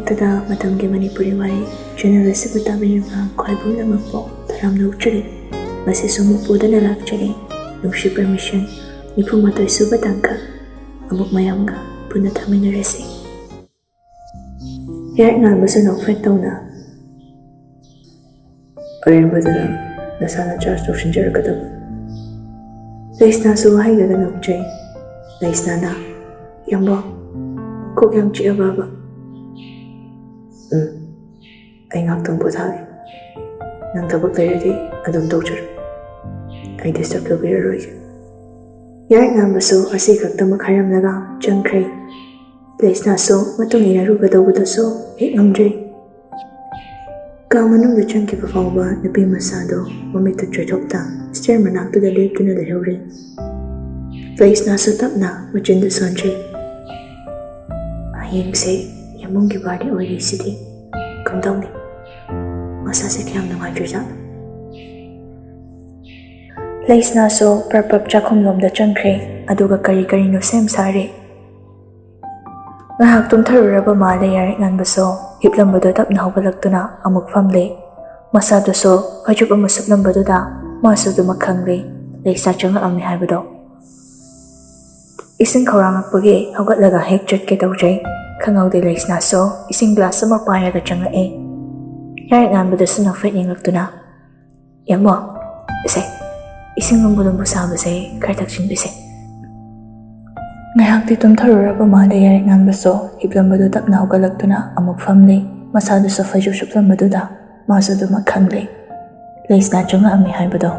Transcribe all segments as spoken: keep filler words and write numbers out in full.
ꯇꯗ ꯃꯇꯝꯒꯤ ꯃꯅꯤꯄꯨꯔꯤ ꯋꯥꯔꯤ ꯆꯦꯅꯦꯜ ꯑꯁꯤꯕꯨ ꯇꯥꯕꯤꯔꯤꯕ ꯈ꯭ꯋꯥꯏ ꯄꯨꯝꯅꯃꯛꯄꯨ ꯇꯔꯥꯝꯅ ꯑꯣꯛꯆꯔꯤ꯫ ꯉꯁꯤꯁꯨ ꯑꯃꯨꯛ ꯄꯨꯗꯨꯅ ꯂꯥꯛꯆꯔꯤ꯫ ꯅꯨꯡꯁꯤ ꯄꯔꯃꯤꯁꯟ ꯅꯤꯐꯨ ꯃꯥꯊꯣꯏ ꯁꯨꯕ ꯇꯥꯡꯀꯛ ꯑꯃꯨꯛ ꯃꯌꯥꯝꯒ ꯄꯨꯟꯅ ꯊꯥꯃꯤꯟꯅꯔꯁꯤ꯫ ꯌꯥꯏ ꯉꯥꯟꯕꯁꯨ ꯅꯣꯛꯐꯦꯠ ꯇꯧꯅ, ꯑꯔꯦꯝꯕꯗꯨꯗ ꯅꯁꯥꯅ ꯆꯥꯔꯖ ꯇꯧꯁꯤꯟꯖꯔꯛꯀꯗꯕ꯫ ꯂꯩꯁꯅꯥꯁꯨ ꯋꯥꯍꯩꯗꯨꯗ ꯅꯣꯛꯆꯩ꯫ ꯂꯩꯁꯅꯥꯅ, "ꯌꯥꯝꯕꯣ, ꯀꯣꯛ ꯌꯥꯝ ꯆꯤꯛꯑꯕꯕ?" "ꯎꯝ, ꯑꯩ ꯉꯥꯛꯇꯪ ꯄꯣꯊꯥꯒꯦ꯫ ꯅꯪ ꯊꯕꯛ ꯂꯩꯔꯗꯤ ꯑꯗꯨꯝ ꯇꯧꯖꯔꯣ꯫ ꯑꯩ ꯗꯤꯁꯇꯔꯕ ꯇꯧꯕꯤꯔꯔꯣꯏꯒꯦ꯫" ꯌꯥꯏ ꯉꯥꯟꯕꯁꯨ ꯑꯁꯤ ꯈꯛꯇꯃꯛ ꯍꯥꯏꯔꯝꯂꯒ ꯆꯪꯈ꯭ꯔꯦ꯫ ꯂꯩꯁꯅꯥꯁꯨ ꯃꯇꯨꯡ ꯏꯟꯅꯔꯨꯒꯗꯧꯕꯗꯨꯁꯨ ꯍꯦꯛ ꯉꯝꯗ꯭ꯔꯦ꯫ ꯀꯥ ꯃꯅꯨꯡꯗ ꯆꯪꯈꯤꯕ ꯐꯥꯎꯕ ꯅꯨꯄꯤ ꯃꯆꯥꯗꯣ ꯃꯃꯤꯠꯇꯨ ꯆꯣꯏꯊꯣꯛꯇ ꯁ꯭ꯇꯦꯌꯔ ꯃꯅꯥꯛꯇꯨꯗ ꯂꯦꯞꯇꯨꯅ ꯂꯩꯍꯧꯔꯤ꯫ ꯂꯩꯁꯅꯥꯁꯨ ꯇꯞꯅ ꯃꯆꯤꯟꯗꯨ ꯁꯣꯟꯖꯩ꯫ "ꯍꯌꯦꯡꯁꯦ ꯌꯥꯝꯕꯨꯡꯒꯤ ꯕꯥꯔꯗꯦ ꯑꯣꯏꯔꯤꯁꯤꯗꯤ, ꯀꯝꯗꯧꯅꯤ? ꯃꯁꯥꯁꯦ ꯀꯌꯥꯝ ꯅꯨꯡꯉꯥꯏꯇ꯭ꯔꯤꯖꯥꯠꯅꯣ?" ꯂꯩꯁꯅꯥꯁꯨ ꯄ꯭ꯔꯞ ꯄ꯭ꯔꯞ ꯆꯥꯛꯈꯨꯝꯂꯣꯝꯗ ꯆꯪꯈ꯭ꯔꯦ, ꯑꯗꯨꯒ ꯀꯔꯤ ꯀꯔꯤꯅꯣ ꯁꯦꯝ ꯁꯥꯔꯦ꯫ ꯉꯥꯏꯍꯥꯛ ꯇꯨꯝꯊꯔꯨꯔꯕ ꯃꯥꯜꯂꯦ ꯌꯥꯔꯦꯛ ꯉꯥꯟꯕꯁꯨ꯫ ꯍꯤꯞꯂꯝꯕꯗꯨ ꯇꯞꯅ ꯍꯧꯒꯠꯂꯛꯇꯨꯅ ꯑꯃꯨꯛ ꯐꯝꯂꯦ꯫ ꯃꯁꯥꯗꯨꯁꯨ ꯐꯩꯖꯨꯞ ꯑꯃ ꯁꯨꯞꯂꯝꯕꯗꯨꯗ ꯃꯥꯁꯨ ꯑꯗꯨꯃꯛ ꯈꯪꯂꯦ, ꯂꯩꯁꯅꯥ ꯆꯪꯂꯛꯂꯝꯃꯤ ꯍꯥꯏꯕꯗꯣ꯫ ꯏꯁꯤꯡ ꯈꯧꯔꯥꯡꯂꯛꯄꯒꯤ ꯍꯧꯒꯠꯂꯒ ꯍꯦꯛ ꯆꯠꯀꯦ ꯇꯧꯖꯩ꯫ ꯈꯪꯍꯧꯗꯦ ꯂꯩꯁꯅꯥꯁꯨ ꯏꯁꯤꯡ ꯒ꯭ꯂꯥꯁ ꯑꯃ ꯄꯥꯏꯔꯒ ꯆꯪꯂꯛꯑꯦ꯫ ꯌꯥꯔꯦꯛ ꯉꯥꯟꯕꯗꯁꯨ ꯅꯣꯛꯐꯦꯠ ꯌꯦꯡꯂꯛꯇꯨꯅ, "ꯌꯦꯡꯉꯣ, ꯏꯁꯩ, ꯏꯁꯤꯡ ꯂꯨꯝꯕꯨ ꯂꯨꯝꯕꯨ ꯁꯥꯕꯁꯦ ꯈꯔ ꯊꯛꯆꯤꯟꯕꯤꯁꯦ꯫" ꯉꯥꯏꯍꯥꯛꯇꯤ ꯇꯨꯝꯊꯔꯨꯔꯕ ꯃꯥꯜꯂꯦ ꯌꯥꯔꯦꯛ ꯉꯥꯟꯕꯁꯨ꯫ ꯍꯤꯞꯂꯝꯕꯗꯨ ꯇꯞꯅ ꯍꯧꯒꯠꯂꯛꯇꯨꯅ ꯑꯃꯨꯛ ꯐꯝꯂꯦ꯫ ꯃꯁꯥꯗꯨꯁꯨ ꯐꯩꯖꯨꯞ ꯁꯨꯞꯂꯝꯕꯗꯨꯗ ꯃꯥꯁꯨ ꯑꯗꯨꯃꯛ ꯈꯪꯂꯦ꯫ ꯂꯩꯁꯅꯥ ꯆꯪꯂꯛꯑꯝꯃꯤ ꯍꯥꯏꯕꯗꯣ꯫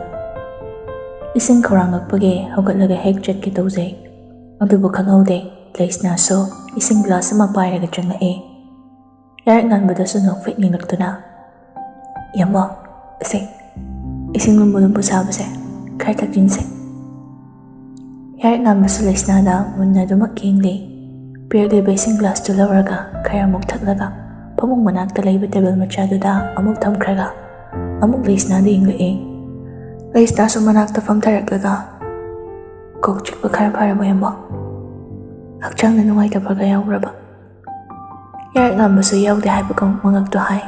ꯏꯁꯤꯡ ꯈꯧꯔꯥꯡꯂꯛꯄꯒꯤ ꯍꯧꯒꯠꯂꯒ ꯍꯦꯛ ꯆꯠꯀꯦ ꯇꯧꯖꯩ꯫ ꯑꯗꯨꯕꯨ ꯈꯪꯍꯧꯗꯦ, ꯂꯩꯁꯅꯥꯁꯨ ꯏꯁꯤꯡ ꯒ꯭ꯂꯥꯁ ꯑꯃ ꯄꯥꯏꯔꯒ ꯆꯪꯂꯛꯑꯦ꯫ ꯌꯥꯔꯦꯛ ꯉꯥꯟꯕꯗꯁꯨ ꯅꯣꯛꯐꯦꯠ ꯌꯦꯡꯂꯛꯇꯨꯅ, "ꯌꯦꯡꯉꯣ, ꯏꯁꯩ, ꯏꯁꯤꯡ ꯂꯨꯝꯕꯨ ꯂꯨꯝꯕꯨ ꯁꯥꯕꯁꯦ ꯈꯔ ꯊꯛꯆꯤꯟꯁꯦ꯫" ꯌꯥꯔꯦꯛ ꯉꯥꯟꯕꯁꯨ ꯂꯩꯁꯅꯥꯗ ꯃꯨꯟꯅ ꯑꯗꯨꯃꯛ ꯌꯦꯡꯂꯦ꯫ ꯄꯤꯔꯛꯂꯤꯕ ꯏꯁꯤꯡ ꯒ꯭ꯂꯥꯁꯇꯨ ꯂꯧꯔꯒ ꯈꯔ ꯑꯃꯨꯛ ꯊꯛꯂꯒ ꯐꯃꯨꯡ ꯃꯅꯥꯛꯇ ꯂꯩꯕ ꯇꯦꯕꯜ ꯃꯆꯥꯗꯨꯗ ꯑꯃꯨꯛ ꯊꯝꯈ꯭ꯔꯒ ꯑꯃꯨꯛ ꯂꯩꯁꯅꯥꯗ ꯌꯦꯡꯂꯛꯑꯦ꯫ ꯂꯩꯁꯅꯥꯁꯨ ꯃꯅꯥꯛꯇ ꯐꯝꯊꯔꯛꯂꯒ, "ꯀꯣꯛ ꯆꯤꯛꯄ ꯈꯔ ꯐꯔꯕꯣ ꯌꯦꯡꯉꯣ? ꯍꯛꯆꯥꯡꯗ ꯅꯨꯡꯉꯥꯏꯇꯕꯒ ꯌꯥꯎꯕ꯭ꯔꯕ?" ꯌꯥꯏꯔꯛ ꯉꯥꯟꯕꯁꯨ ꯌꯥꯎꯗꯦ ꯍꯥꯏꯕꯒꯨꯝ ꯃꯉꯛꯇꯨ ꯍꯥꯏ꯫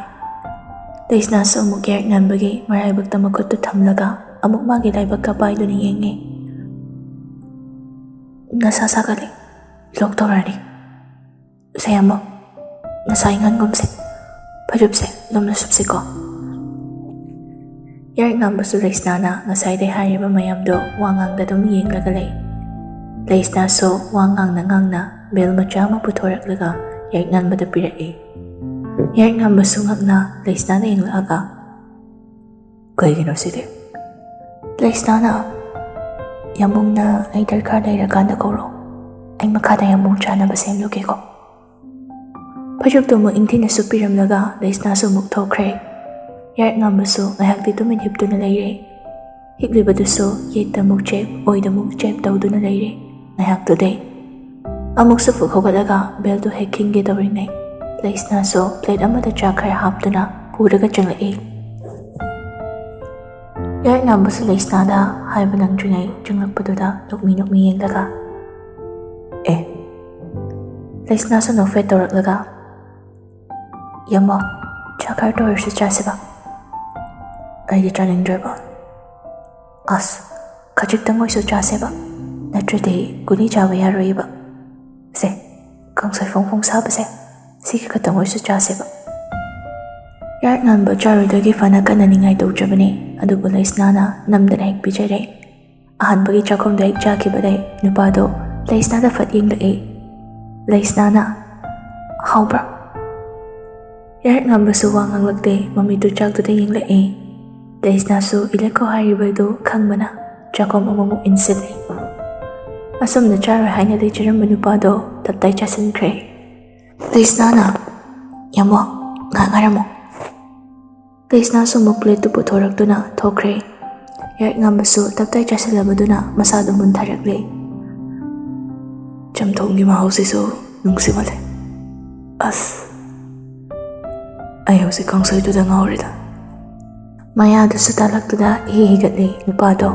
ꯂꯩꯁꯅꯥꯁꯨ ꯑꯃꯨꯛ ꯌꯥꯏꯔꯛ ꯉꯥꯟꯕꯒꯤ ꯃꯔꯥꯏꯕꯛꯇ ꯃꯈꯨꯠꯇꯨ ꯊꯝꯂꯒ ꯑꯃꯨꯛ ꯃꯥꯒꯤ ꯂꯥꯏꯕꯛꯀ ꯄꯥꯏꯗꯨꯅ ꯌꯦꯡꯉꯤ꯫ "ꯅꯁꯥ ꯁꯥꯒꯠꯂꯦ, ꯂꯣꯛ ꯇꯧꯔꯅꯤ꯫ ꯁꯦ ꯑꯃꯨꯛ ꯅꯁꯥ ꯏꯪꯍꯟꯒꯨꯝꯁꯦ, ꯐꯩꯖꯨꯞꯁꯦ ꯂꯨꯝꯅ ꯁꯨꯞꯁꯤꯀꯣ"꯫ ꯌꯥꯏꯔꯛ ꯉꯥꯟꯕꯁꯨ ꯂꯩꯁꯅꯥꯅ ꯉꯁꯥꯏꯗꯩ ꯍꯥꯏꯔꯤꯕ ꯃꯌꯥꯝꯗꯣ ꯋꯥ ꯉꯥꯡꯗ ꯑꯗꯨꯝ ꯌꯦꯡꯂꯒ ꯂꯩ꯫ ꯂꯩꯁꯅꯥꯁꯨ ꯋꯥ ꯉꯥꯡꯅ ꯉꯥꯡꯅ ꯕꯦꯜ ꯃꯆꯥ ꯑꯃ ꯄꯨꯊꯣꯔꯛꯂꯒ ꯌꯥꯏꯔꯛ ꯉꯥꯟꯕꯗ ꯄꯤꯔꯛꯏ꯫ ꯌꯥꯏꯔꯛ ꯉꯥꯟꯕꯁꯨ ꯉꯛꯅ ꯂꯩꯁꯅꯥꯗ ꯌꯦꯡꯂꯛꯑꯒ, "ꯀꯩꯒꯤꯅꯣ ꯁꯤꯗꯤ?" ꯂꯩꯁꯅꯥꯅ, "ꯌꯥꯝꯕꯨꯡꯅ ꯑꯩ ꯗꯔꯀꯥꯔ ꯂꯩꯔꯀꯥꯟꯗ ꯀꯧꯔꯛꯑꯣ꯫ ꯑꯩ ꯃꯈꯥꯗ ꯌꯥꯝꯕꯨꯡ ꯆꯥꯅꯕ ꯁꯦꯝꯂꯨꯒꯦꯀꯣ"꯫ ꯐꯩꯖꯨꯞꯇꯨ ꯑꯃꯨꯛ ꯏꯪꯊꯤꯅ ꯁꯨꯞꯄꯤꯔꯝꯂꯒ ꯂꯩꯁꯅꯥꯁꯨ ꯑꯃꯨꯛ ꯊꯣꯛꯈ꯭ꯔꯦ꯫ ꯌꯥꯏꯔꯛ ꯉꯥꯟꯕꯁꯨ ꯉꯥꯏꯍꯥꯛꯇꯤ ꯇꯨꯃꯤꯟ ꯍꯤꯞꯇꯨꯅ ꯂꯩꯔꯦ꯫ ꯍꯤꯞꯂꯤꯕꯗꯨꯁꯨ ꯌꯦꯠꯇ ꯑꯃꯨꯛ ꯆꯦꯞ, ꯑꯣꯏꯗ ꯑꯃꯨꯛ ꯆꯦꯞ ꯇꯧꯗꯨꯅ ꯂꯩꯔꯦ꯫ ꯉꯥꯏꯍꯥꯛꯇꯨꯗꯩ ꯑꯃꯨꯛꯁꯨ ꯐꯨꯛ ꯍꯧꯒꯠꯂꯒ ꯕꯦꯜꯗꯨ ꯍꯦꯛ ꯈꯤꯡꯒꯦ ꯇꯧꯔꯤꯉꯩ, ꯂꯩꯁꯅꯥꯁꯨ ꯄ꯭ꯂꯦꯠ ꯑꯃꯗ ꯆꯥꯛ ꯈꯔ ꯍꯥꯞꯇꯨꯅ ꯄꯨꯔꯒ ꯆꯪꯂꯛꯏ꯫ ꯌꯥꯏꯔꯛ ꯉꯥꯟꯕꯁꯨ ꯂꯩꯁꯅꯥꯗ ꯍꯥꯏꯕ ꯅꯪꯗ꯭ꯔꯤꯉꯩ ꯆꯪꯂꯛꯄꯗꯨꯗ ꯅꯣꯛꯃꯤ ꯅꯣꯛꯃꯤ ꯌꯦꯡꯂꯒ, "ꯑꯦ"꯫ ꯂꯩꯁꯅꯥꯁꯨ ꯅꯣꯛꯐꯦꯠ ꯇꯧꯔꯛꯂꯒ, "ꯌꯥꯝꯕ, ꯆꯥꯛ ꯈꯔꯇ ꯑꯣꯏꯔꯁꯨ ꯆꯥꯁꯦꯕ"꯫ "ꯑꯩꯗꯤ ꯆꯥꯅꯤꯡꯗ꯭ꯔꯦꯕ"꯫ "ꯑꯁ, ꯈꯖꯤꯛꯇꯪ ꯑꯣꯏꯁꯨ ꯆꯥꯁꯦꯕ, ꯅꯠꯇ꯭ꯔꯗꯤ ꯒꯨꯂꯤ ꯆꯥꯕ ꯌꯥꯔꯣꯏꯕ꯫ ꯁꯦ, ꯀꯥꯡꯁꯣꯏ ꯐꯣꯡ ꯐꯣꯡ ꯁꯥꯕꯁꯦ, ꯁꯤꯒ ꯈꯛꯇꯪ ꯑꯣꯏꯁꯨ ꯆꯥꯁꯦꯕ"꯫ ꯌꯥꯏꯔꯛ ꯉꯥꯟꯕ ꯆꯥꯔꯣꯏꯗꯣꯏꯒꯤ ꯐꯅ ꯀꯟꯅ ꯅꯤꯡꯉꯥꯏ ꯇꯧꯖꯕꯅꯤ, ꯑꯗꯨꯕꯨ ꯂꯩꯁꯅꯥꯅ ꯅꯝꯗꯅ ꯍꯦꯛ ꯄꯤꯖꯔꯦ꯫ ꯑꯍꯥꯟꯕꯒꯤ ꯆꯥꯛꯈꯨꯝꯗ ꯍꯦꯛ ꯆꯥꯈꯤꯕꯗꯩ ꯅꯨꯄꯥꯗꯣ ꯂꯩꯁꯅꯥꯗ ꯐꯠ ꯌꯦꯡꯂꯛꯏ꯫ ꯂꯩꯁꯅꯥꯅ, "ꯍꯥꯎꯕ꯭ꯔꯥ?" ꯌꯥꯏꯔꯛ ꯉꯥꯟꯕꯁꯨ ꯋꯥ ꯉꯥꯡꯂꯛꯇꯦ, ꯃꯃꯤꯠꯇꯨ ꯆꯥꯛꯇꯨꯗ ꯌꯦꯡꯂꯛꯏ꯫ ꯂꯩꯁꯅꯥꯁꯨ ꯏꯂꯦꯛꯀꯣ ꯍꯥꯏꯔꯤꯕꯗꯨ ꯈꯪꯕꯅ ꯆꯥꯛꯈꯨꯝ ꯑꯃꯃꯨꯛ ꯏꯟꯁꯤꯜꯂꯤ꯫ ꯑꯁꯨꯝꯅ ꯆꯥꯔꯣꯏ ꯍꯥꯏꯅ ꯂꯩꯖꯔꯝꯕ ꯅꯨꯄꯥꯗꯣ ꯇꯞꯇꯥꯏ ꯆꯥꯁꯤꯟꯈ꯭ꯔꯦ꯫ ꯂꯩꯁꯅꯥꯅ, "ꯌꯥꯝꯕ, ꯉꯥꯏꯍꯥꯛ ꯉꯥꯏꯔꯝꯃꯣ"꯫ ꯂꯩꯁꯅꯥꯁꯨ ꯑꯃꯨꯛ ꯄ꯭ꯂꯦꯠꯇꯨ ꯄꯨꯊꯣꯔꯛꯇꯨꯅ ꯊꯣꯛꯈ꯭ꯔꯦ꯫ ꯌꯥꯏꯔꯛ ꯉꯥꯟꯕꯁꯨ ꯇꯞꯇꯥꯏ ꯆꯥꯁꯤꯜꯂꯕꯗꯨꯅ ꯃꯁꯥꯗꯨ ꯃꯨꯟꯊꯔꯛꯂꯦ꯫ "ꯆꯝꯊꯣꯡꯒꯤ ꯃꯍꯥꯎꯁꯤꯁꯨ ꯅꯨꯡꯁꯤꯃꯜꯂꯦ꯫ ꯑꯁ, ꯑꯩ ꯍꯧꯖꯤꯛ ꯀꯥꯡꯁꯣꯏꯗꯨꯗ ꯉꯥꯎꯔꯦꯗ"꯫ ꯃꯌꯥꯗꯨꯁꯨ ꯇꯥꯂꯛꯇꯨꯗ ꯏꯍꯤ ꯍꯤꯒꯠꯂꯦ ꯅꯨꯄꯥꯗꯣ꯫